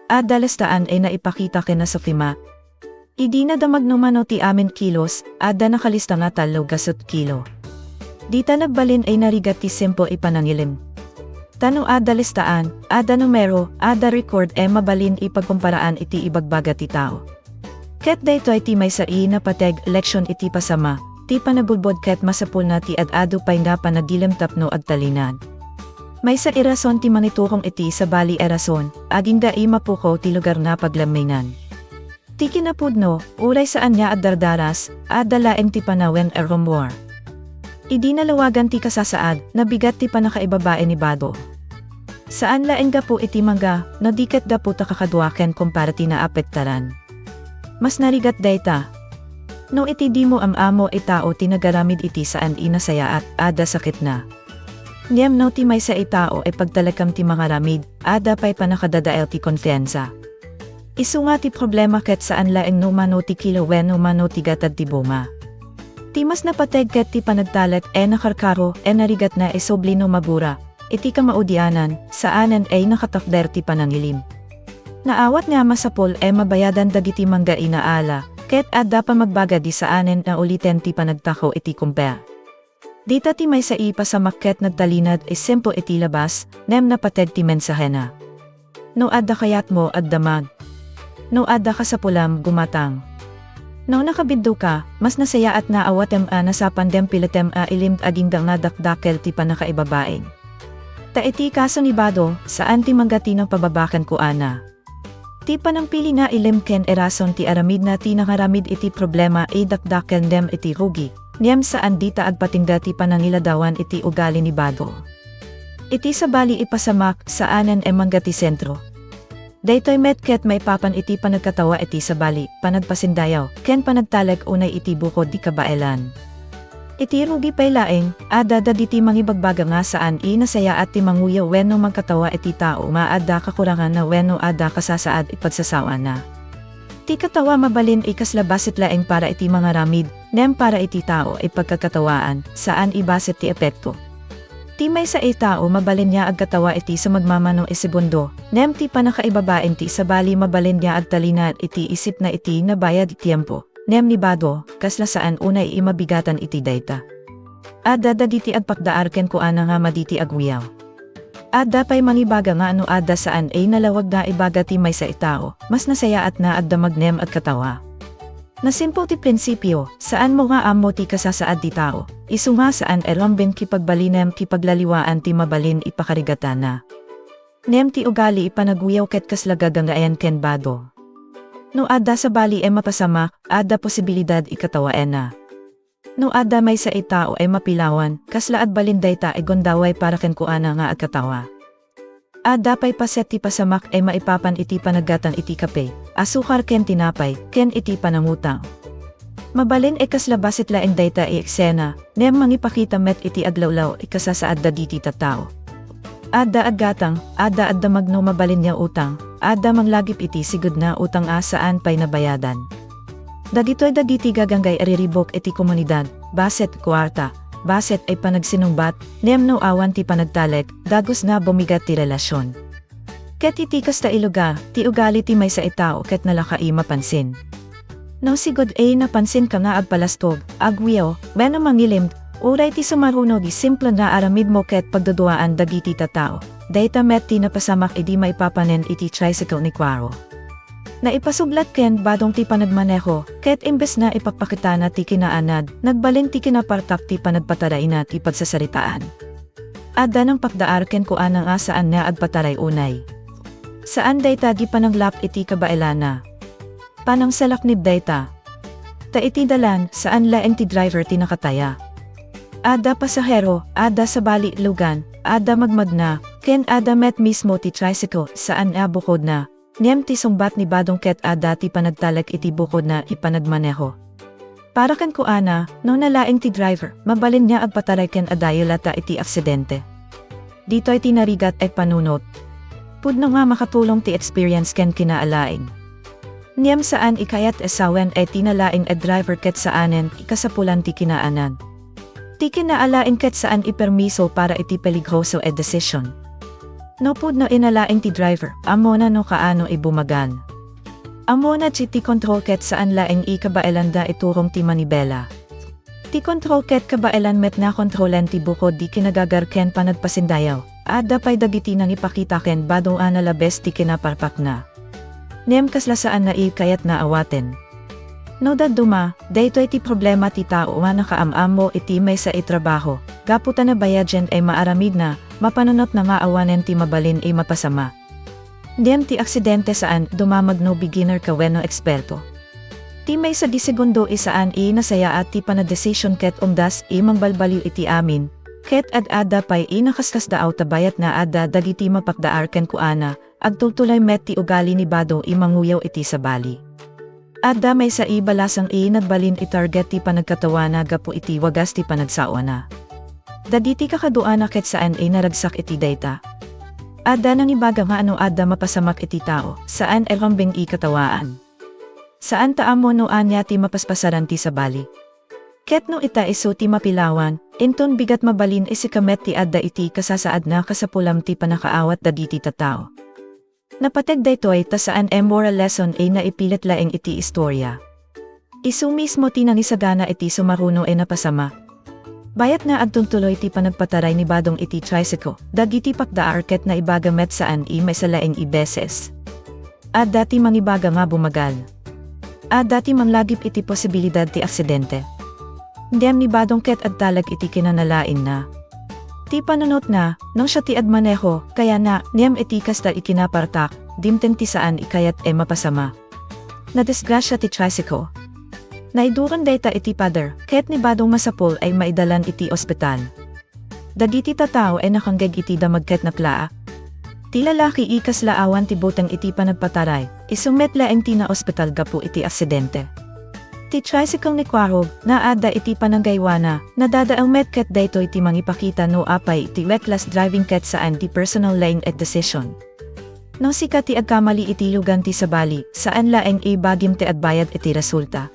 Adda listaan a naipakita ken nasukima. Idi nadamag no mano ti amin kilos, adda nakalista nga tallo gasut kilo. Dita nagbalin a narigat ti simple a panangilim. Ta no adda listaan, adda numero, adda record a mabalin a pagkumparaan iti ibagbaga ti tao. Ket daytoy ti maysa a napateg a leksion iti pasama, ti panagulbod ket masapulna ti ad-adu pay nga panagilim tapno agtalinaed. Maysa a rason ti mangiturong iti sabali a rason, agingga a mapukaw ti lugar nga paglemmengan. Ti kinapudno, uray saan nga agdardaras, adda laeng ti panawen a rumor. Idi nalawagan ti kasasaad, nabigat ti pannakaibabain ni Badong. Saan laeng gapu iti mangga, no di ket gapu ta kakadua ken kumpara ti naapektaran. Mas narigat dayta. No iti dimo am-ammo a tao ti nagaramid iti saan a nasayaat, adda sakitna. Ngem no ti maysa a tao a pagtalekam ti mangaramid, adda pay pannakadadael ti konfiansa. Isu nga ti problema ket saan laeng no mano ti kilo wenno mano ti gatad ti bunga. Ti mas napateg ket ti panagtalek a nakarkaro a narigatna a subli no magura, iti kamaudianan, saanen a nakatakder ti panangilim. Naawat nga masapul a mabayadan dagiti mangga a naala, ket adda pay magbagadi saanen a uliten ti panagtakaw iti kumpea. Dita ti maysa a pasamak ket nagtalinaed a simple iti labas, ngem napateg ti mensahena. No adda kayatmo, agdamag. No adda kasapulam, gumatang. No nakabidduka, mas nasayaat nga awatem a nasapan ngem piletem a ilim agingga nga dakdakkel ti pannakaibabain. Ta iti kaso ni Badong, saan ti mangga ti napababa kenkuana. Ti panangpili nga ilim ken a rason ti aramidna ti nangaramid iti problema a dakdakkel ngem iti rugi, ngem saan dita agpatingga ti panangiladawan iti ugali ni Badong. Iti sabali a pasamak, saanen a mangga ti sentro. Daytoy met ket maipapan iti panagkatawa iti sabali, panagpasindayaw, ken panagtalek unay iti bukod ti kabaelan. Iti rugi pay laeng, adda dagiti mangibagbaga nga saan a nasayaat ti manguyaw wenno mangkatawa iti tao nga adda kakuranganna wenno adda kasasaad iti pagsasaona. Ti katawa mabalin a kasla bassit laeng para iti mangaramid, ngem para iti tao a pagkakatawaan, saan a bassit ti epekto. Ti maysa a tao mabalin nga agkatawa iti sumagmamano a segundo, ngem ti pannakaibabain ti sabali mabalin nga agtalinaed iti isipna iti nabayag a tiempo, ngem ni Badong, kasla saan unay a mabigatan iti dayta. Adda dagiti agpakdaar kenkuana nga madi ti aguyaw. Adda pay mangibaga nga no adda saan a nalawag nga ibaga ti maysa a tao, mas nasayaat nga agdamag ngem agkatawa. Nasimple ti prinsipio, saanmo nga ammo ti kasasaad ti tao, isu nga saan a rumbeng ti pagbalinem ti paglaliwaan ti mabalin a pakarigatana. Ngem ti ugali a panaguyaw ket kasla gaganggayan ken Badong. No adda sabali a mapasamak, adda posibilidad a katawaenna. No adda maysa a tao a mapilawan, kasla agbalin dayta a gundaway para kenkuana nga agkatawa. Adda pay paset ti pasamak a maipapan iti panaggatang iti kape, asukar ken tinapay, ken iti panangutang. Mabalin a kasla bassit laeng dayta a eksena, ngem mangipakita met iti aglawlaw a kasasaad dagiti tattao. Adda aggatang, adda agdamag no mabalin nga utang, adda manglagip iti sigud nga utang a saan pay nabayadan. Dagitoy dagiti gaganggay a riribuk iti komunidad, bassit, kuarta, bassit a panagsinungbat, ngem no awan ti panagtalek, dagus nga bumigat ti relasion. Ket iti kasta iluga, ti ugali ti maysa a tao ket nalaka a mapansin. No sigud a napansinka nga agpalastog, agwiaw, wenno mangilimd, uray ti sumaruno ti simple nga aramidmo ket pagduduaan dagiti tattao, dayta met ti napasamak idi maipapanen iti tricycle ni Cuaro. Naipasublat ken badong ti panagmaneho, ket imbes nga ipakpakitana ti kinaanad, nagbalin ti kinapartak ti panagpatarayna ti pagsasaritaan. Adda nangpakdaar kenkuana nga saan nga agpataray unay. Saan dayta ti pananglap iti kabaelanna. Panangsalaknib dayta. Ta iti dalan, saan laeng ti driver ti nakataya. Adda pasahero, adda sabali lugan, adda magmagna, ken adda met mismo ti tricycle, saan a bukodna. Ngem ti sungbat ni Badong ket adda ti panagtalek iti bukodna a panagmaneho. Para kenkuana, no nalaing ti driver, mabalin nga agpataray ken adayo latta iti aksidente. Ditoy ti narigat a panunot. Pudno nga makatulong ti experience ken kinaalaing. Ngem saan a kayat a sawen ti nalaing a driver ket saanen a kasapulan ti kinaanad. Ti kinaalaing ket saan a permiso para iti peligroso a desisyon. No pudno a nalaing ti driver, ammona no kaano a bumagal. Ammona ti, ti kontrol ket saan laeng a kabaelanda a turong ti manibela. Ti kontrol ket kabaelan met nga kontrolen ti bukod ti kinagagar ken panagpasindayaw. Adda pay dagiti nangipakita ken badong a nalabes ti kinaparpakna. Ngem kasla saan a kayatna awaten. No dadduma, daytoy ti problema ti tao a nakaam-ammo iti maysa a trabaho, gapu ta nabayagen a maaramidna, mapanunotna nga awanen ti mabalin a mapasama. Ngem ti aksidente saan a dumamag no beginner ka wenno eksperto. Ti maysa a segundo a saan a nasayaat ti panagdesisyon ket umdas a mangbalbaliw iti amin, ket ad-adda pay a nakaskasdaaw ta bayat nga adda dagiti mapakdaar kenkuana, agtultuloy met ti ugali ni Badong a manguyaw iti sabali. Adda maysa a balasang a nagbalin a target ti panagkatawana gapu iti wagas ti panagsaona. Dagiti kakaduana ket saan a naragsak iti dayta. Adda nangibaga nga no adda mapasamak iti tao, saan a rumbeng a katawaan. Saan ta ammo no ania ti mapaspasaran ti sabali. Ket no ita isu ti mapilawan, inton bigat mabalin a sika met ti adda iti kasasaad nga kasapulam ti pannakaawat dagiti tattao. Napateg daytoy ta saan a moral lesson a naipilit laeng iti istoria. Isu mismo ti nangisagana iti sumaruno a napasama. Bayat nga agtultuloy ti panagpataray ni Badong iti tricycle, dagiti pakdaar ket naibaga met saan a maysa laeng a beses. Adda ti mangibaga nga bumagal. Adda ti manglagip iti posibilidad ti aksidente. Ngem ni Badong ket agtalek iti kinanalaingna. Ti panunotna, no siak ti agmaneho, kayatna, ngem iti kasta a kinapartak, dimteng ti saan a kayat a mapasama. Nadisgrasia ti tricycle. Naiduron dayta iti pader, ket ni Badong masapul a maidalan iti ospital. Dagiti tattao a nakanggeg iti damag ket naklaak. Ti lalaki a kasla awan ti buteng iti panagpataray, isu met laeng ti naospital gapu iti aksidente. Ti tricycle ni Cuaro, nga adda iti pananggaywana, nadadael met ket daytoy ti mangipakita no apay ti reckless driving ket saan ti personal laeng a decision. No sika ti agkamali iti lugan ti sabali, saan laeng a bagim ti agbayad iti resulta.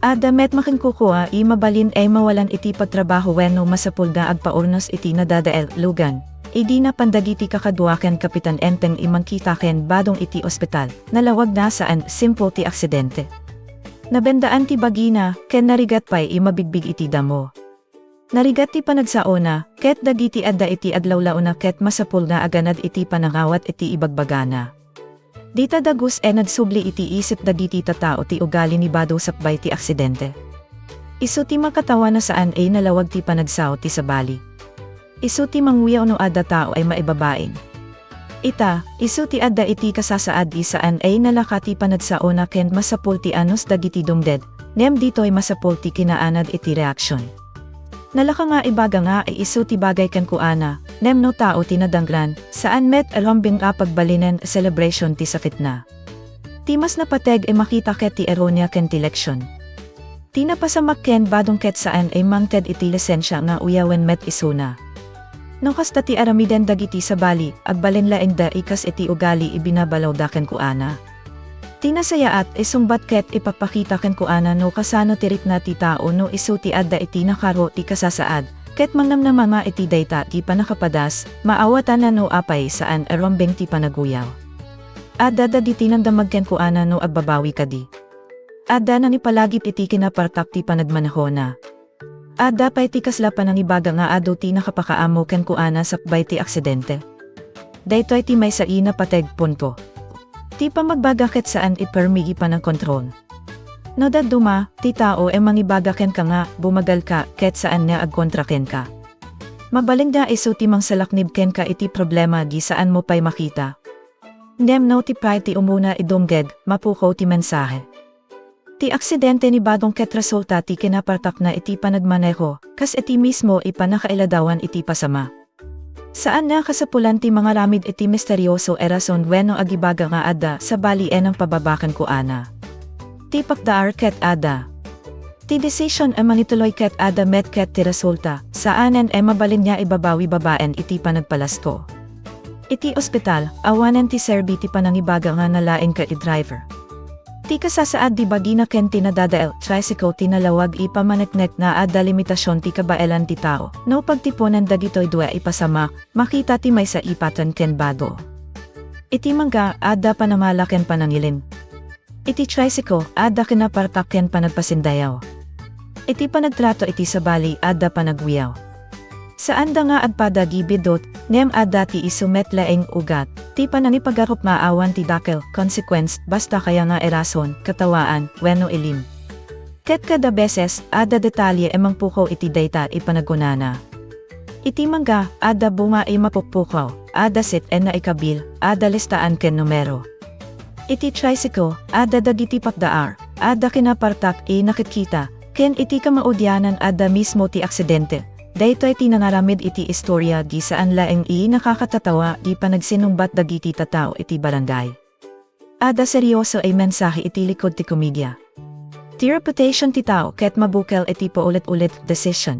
Adda met makinkukua a mabalin a mawalan iti pagtrabaho wenno masapul nga agpaurnos iti nadadael lugan. Idi napan dagiti kakadua ken kapitan dimteng a mangkita ken Badong iti ospital, nalawag nga saan a simple ti aksidente. Nabendaan ti bagina, ken narigat pay a mabigbig iti damo. Narigat ti panagsaona, ket dagiti adda iti aglawlawna ket masapul nga aganad iti panangawat iti ibagbagana. Dita dagus a nagsubli iti isip dagiti tattao ti ugali ni Badong sakbay ti aksidente. Isu ti makatawana saan a nalawag ti panagsao ti sabali. Isu ti manguyaw no adda tao a maibabain. Ita, isu ti adda iti kasasaad a saan a nalaka ti panagsaona ken masapul ti anus dagiti dumngeg, ngem ditoy masapul ti kinaanad iti reaksion. Nalaka nga ibaga nga isu ti bagay kenkuana, ngem no tao ti nadangran, saan met a rumbeng a pagbalinen a celebration ti sakitna. Ti mas napateg a makita ket ti ironia ken ti leksion. Ti napasamak ken Badong ket saan a mangted iti lisensia nga uyawen met isuna. No kasta ti aramiden dagiti sabali, agbalin laeng da ikas iti ugali a binabalawda kenkuana. Ti nasayaat a sungbat ket ipakpakita kenkuana no kasano ti rikna ti tao no isu ti adda iti nakaro ti kasasaad, Ket mangnamnama nga iti dayta ti pannakapadas, maawatanna no apay saan a rumbeng ti panaguyawna. Adda dagiti nangdamag kenkuana no agbabawi kadi. Adda nangipalagip iti kinapartak ti panagmanehona. Adda pay ti kasla panangibaga nga adu ti nakapakaammo kenkuana sakbay ti aksidente. Daytoy ti maysa a napateg, punto. Ti pammagbaga ket saan a permi a panangkontrol. No dadduma, ti tao a mangibaga kenka nga bumagalka ket saan nga agkontra kenka. Mabalin nga isu ti mangsalaknib kenka iti problema a saanmo pay makita. Ngem no ti pride ti umuna a dumngeg, mapukaw ti mensahe. Ti aksidente ni Badong ket resulta ti kinapartakna iti panagmaneho, kas iti mismo a pannakailadawan iti pasamak. Saan nga kasapulan ti mangaramid iti misterioso a rason wenno agibaga nga adda sabali a nangpababa kenkuana. Ti pakdaar ket adda. Ti desisyon a mangituloy ket adda met ket ti resulta, saanen a mabalin nga ibabawi babaen iti panagpalasto. Iti ospital, awanen ti serbi ti panangibaga nga nalaing ket ti driver. Ti kasasaad ti bagina ken ti nadadael, tricycle ti nalawag a pammaneknek nga adda limitasion ti kabaelan ti tao. No pagtiponen dagitoy dua a pasamak, makita ti maysa a pattern ken Badong. Iti mangga, adda panamala ken panangilim. Iti tricycle, adda kinapartak ken panagpasindayaw. Iti panagtrato iti sabali, adda panaguyawna. Saanda nga agpada a biddut, ngem adda ti isu met laeng ugat, ti panangipagarup nga awan ti dakkel, consequence, basta kaya nga a rason, katawaan, wenno ilim. Ket kada beses, adda detalye a mangpukaw iti dayta a panagunana. Iti mangga, adda bunga a mapukpukaw, adda sit a naikabil, adda listaan ken numero. Iti tricycle, adda dagiti pakdaar, adda kinapartak a nakitkita, ken iti kamaudianan adda mismo ti aksidente. Daytoy ti nangaramid iti istoria a saan laeng a nakakatatawa a panagsinubat dagiti tattao iti barangay. Adda serioso a mensahe iti likod ti komedia. Ti reputation ti tao ket mabukel iti paulit-ulit a desisyon.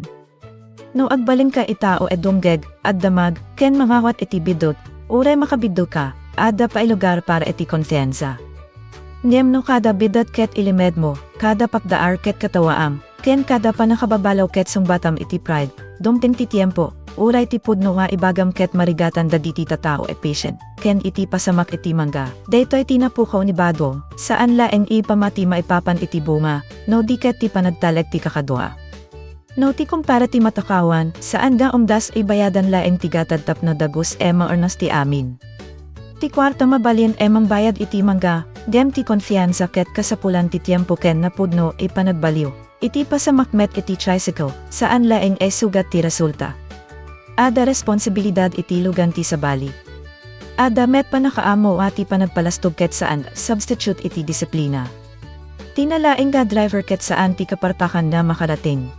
No agbalinka a tao a dumngeg, agdamag, ken mangawat iti biddut, uray makabiddutka, adda pay lugar para iti konfiansa. Ngem no kada biddut ket ilimedmo, kada pakdaar ket katawaam, ken kada pannakababalaw ket sungbatam iti pride, dumteng ti tiempo, uray ti pudno nga ibagam ket marigatan dagiti tattao a patient, ken iti pasamak iti mangga. Daytoy ti napukaw ni Badong, saan laeng a pamati maipapan iti bunga, no di ket ti panagtalek ti kakadua. No ti kumpara ti matakawan, saan nga umdas a bayadan laeng ti gatad tapno dagus a maurnos ti amin. Ti kuarta mabalin a mangbayad iti mangga, ngem ti konfiansa ket kasapulan ti tiempo ken napudno a panagbaliw. Iti pasamak met iti tricycle, saan laeng a sugat ti resulta. Adda responsibilidad iti lugan ti sabali. Adda met pannakaammo a ti panagpalastog ket saan a substitute iti disiplina. Ti nalaing a driver ket saan ti kapartakan nga makarating.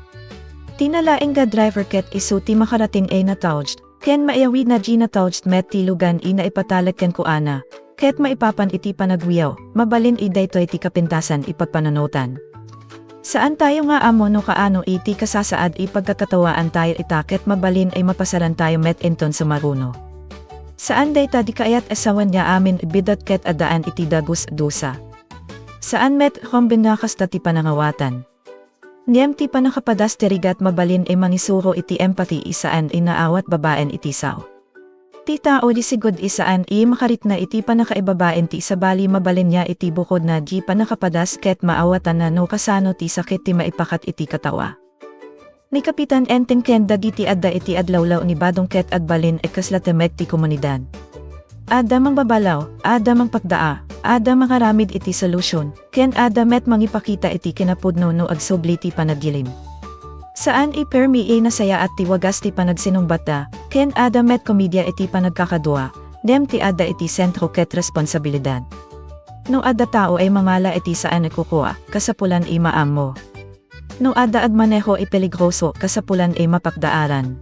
Ti nalaing a driver ket isu ti makarating a na-touched, ken maiyawid a di na-touched met ti lugan a naipatalek kenkuana, ket maipapan iti panaguyaw, mabalin a daytoy ti kapintasan a pagpanunotan. Saantayo nga ammo no kaano iti kasasaad a pagkakatawaantayo ita ket mabalin a mapasarantayo met inton sumaruno. Saan dayta di kayat a sawen nga amin a biddut ket addaan iti dagus a dusa. Saan met rumbeng nga kasta ti panangawatan. Ngem ti pannakapadas ti rigat mabalin a mangisuro iti empathy a saan a naawat babaen iti sao. Ti tao di sigud a saan a makarikna iti pannakaibabaen ti sabali mabalin nga iti bukodna a di pannakapadas ket maawatanna no kasano ti sakit ti maipakat iti katawa. Ni Kapitan Enteng ken dagiti adda iti adlawlaw ni Badong ket agbalin a kasla temek ti komunidad. Adda mangbabalaw, adda mangpakdaa, adda mangaramid iti solusyon, ken adda met mangipakita iti kinapudno no agsubli ti panaggilim. Saan a permi a nasayaat ti wagas ti panagsinungbatda, ken adda met komedia iti panagkakadua, ngem ti adda iti sentro ket responsabilidad. No adda tao a mangala iti saan a kukua, kasapulan a maammo. No adda agmaneho a peligroso, kasapulan a mapakdaaran.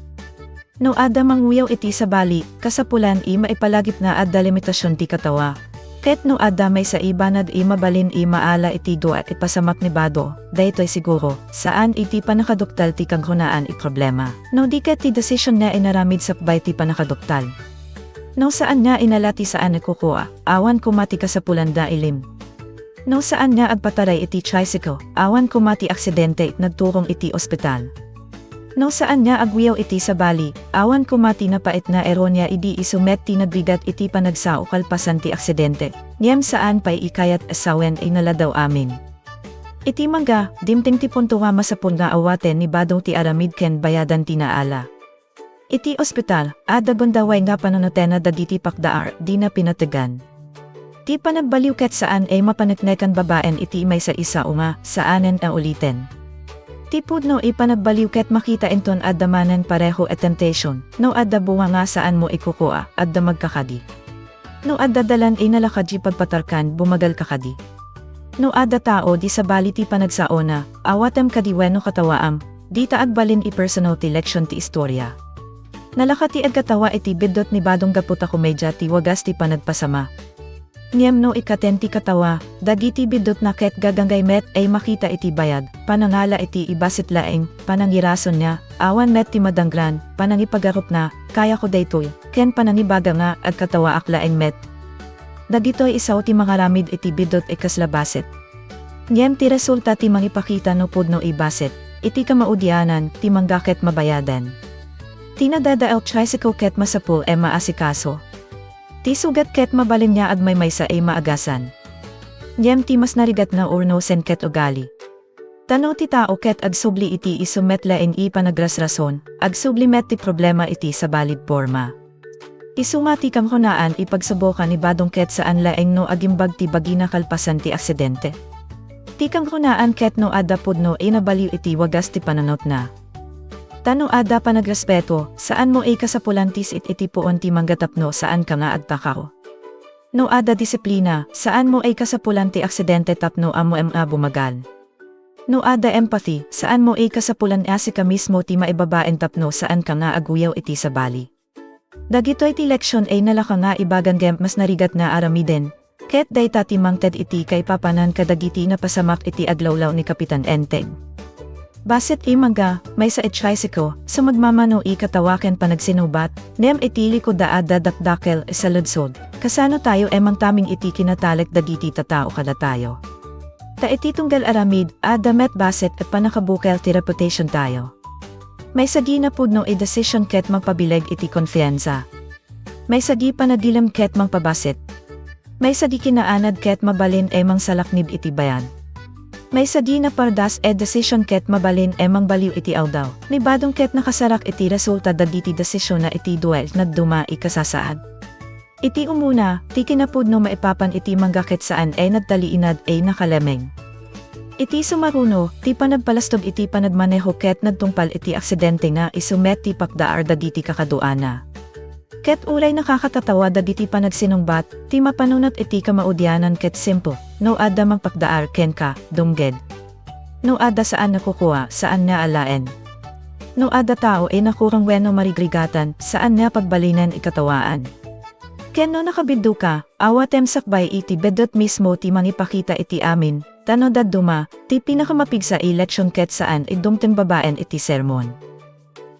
No adda manguyaw iti sabali, kasapulan a maipalagip nga adda limitasion ti katawa. Ket no adda maysa a banag a mabalin a maala iti dua a pasamak ni Badong, daytoy siguro, saan iti pannakaduktal ti kagrunaan a problema. No di ket ti desisyon nga inaramid sakbay ti pannakaduktal. No saan nga inala ti saan a kukua, awan koma ti kasapulan nga ilim. No saan nga agpataray iti tricycle, awan koma ti aksidente, nagturong iti ospital. No saan nga agwiaw iti sabali, awan koma ti napaitna ironia idi isu met ti nagrigat iti panagsao kalpasan ti aksidente. Ngem saan pay ikayat a sawen ay naladaw amin. Iti mangga, dimteng ti punto nga masapul nga awaten ni Badong ti aramid ken bayadan ti naala. Iti ospital, adda gundaway nga panunotena dagiti pakdaar, dina pinategan. Ti panagbaliw ket saan ay mapaneknekan babaen iti maysa isao nga, saanen a uliten. Ti pudno a panagbaliw ket makita inton adda manen pareho a temptation, no adda bunga nga saanmo ikukua, adda magkakadi. No adda dalan a nalakad ti pagpatarkan, bumagal ka kadi. No adda tao di sabali ti panagsaona, awatem kadi wenno katawaam, dita agbalin a personal ti leksion ti istoria. Nalaka ti agkatawa iti biddut ni Badong gapu ta komedia ti wagas ti panagpasama. Ngem no ikaten ti katawa, dagiti biddutna ket gaganggay met a makita iti bayag, panangala iti ibasit laeng, panangirasonna, awan met ti madanglan, panangipagarupna, kayako daytoy, ken panangibaga nga agkatawaak laeng met. Dagitoy isao ti mangaramid iti biddut a kasla basit. Ngem ti resulta ti mangipakita no pudno a basit, iti kamaudianan, ti mangga ket mabayadan. Ti nadadael tricycle ket masapul a maasikaso. Ti sugat ket mabalin nga agmaymaysa a maagasan. Ngem ti mas narigat nga urnosen ket ugali. Ta no ti tao ket agsubli iti isu met laeng a panagrasrason, agsubli met ti problema iti sabali a porma. Isu nga ti kangrunaan a pagsubokan ni Badong ket saan laeng no agimbag ti bagina kalpasan ti aksidente. Ti kangrunaan ket no adda pudno a nabaliw iti wagas ti panunotna. Ta no adda panagrespeto, saanmo a kasapulan ti sit iti puon ti mangga tapno saanka nga agtakaw. No adda disiplina, saanmo a kasapulan ti aksidente tapno ammoem a bumagal. No adda empathy, saanmo a kasapulan a sika mismo ti maibabaen tapno saanka nga agwiaw iti sabali. Dagitoy ti leksion a nalaka nga ibagan ngem mas narigat nga aramiden, ket dayta ti mangted iti kaipapanan kadagiti napasamak iti aglawlaw ni Kapitan Enteng. Basit a mangga, maysa a tricycle, sumagmamano a katawa ken panagsinubat, ngem iti likudda adda dakdakel a saludsod, kasano tayo a mangtaming iti kinatalek dagiti tattao kadatayo? Ta iti tunggal aramid, adda met basit a pannakabukel ti reputation tayo. Maysa a napudno a decision ket mangpabileg iti konfiansa. Maysa a panagilem ket mangpabasit. Maysa a kinaanad ket mabalin a mangsalaknib iti bayag. Maysa a napardas a decision ket mabalin a mangbaliw iti aldaw. Ni Badong ket nakasarak iti resulta dagiti desisionna iti duay a dadduma a kasasaad. Iti umuna, ti kinapudno maipapan iti mangga ket saan a nagtaliinad a nakalemeng. Iti sumaruno, ti panagpalastog iti panagmaneho ket nagtungpal iti aksidente nga isu met ti pakdaar dagiti kakaduana. Ket uray nakakatatawa dagiti panagsinungbat, ti mapanunot iti kamaudianan ket simple, no adda mangpakdaar kenka, dumngeg. No adda saan a kukua, saan nga alaen. No adda tao a nakurong wenno marigrigatan, saan nga pagbalinen a katawaan. Ken no nakabidduka, awatem sakbay iti biddut mismo ti mangipakita iti amin, ta no dadduma, ti pinakamapigsa a leksion ket saan a dumteng babaen iti sermon.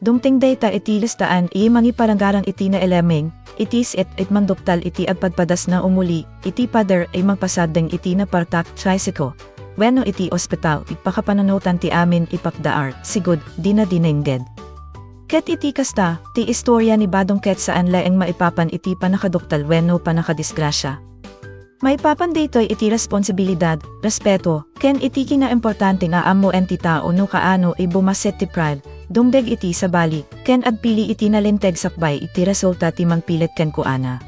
Dumteng dayta iti listaan a mangiparangarang iti nalemeng, iti sit a mangduktal iti agpadpadas nga umuli, iti pader a mangpasaddeng iti napartak tricycle, wenno iti ospital, a pakapanunotan ti amin a pakdaar, sigud, dina dinengngeg. Ket iti kasta, ti istoria ni Badong ket saan laeng maipapan iti pannakaduktal wenno pannakadisgrasia. Maipapan daytoy iti responsibilidad, respeto, ken iti kinaimportante nga ammoen ti tao no kaano a bumasit ti pride, dumngeg iti sabali, ken agpili iti nalinteg sakbay iti resulta ti mangpilit kenkuana.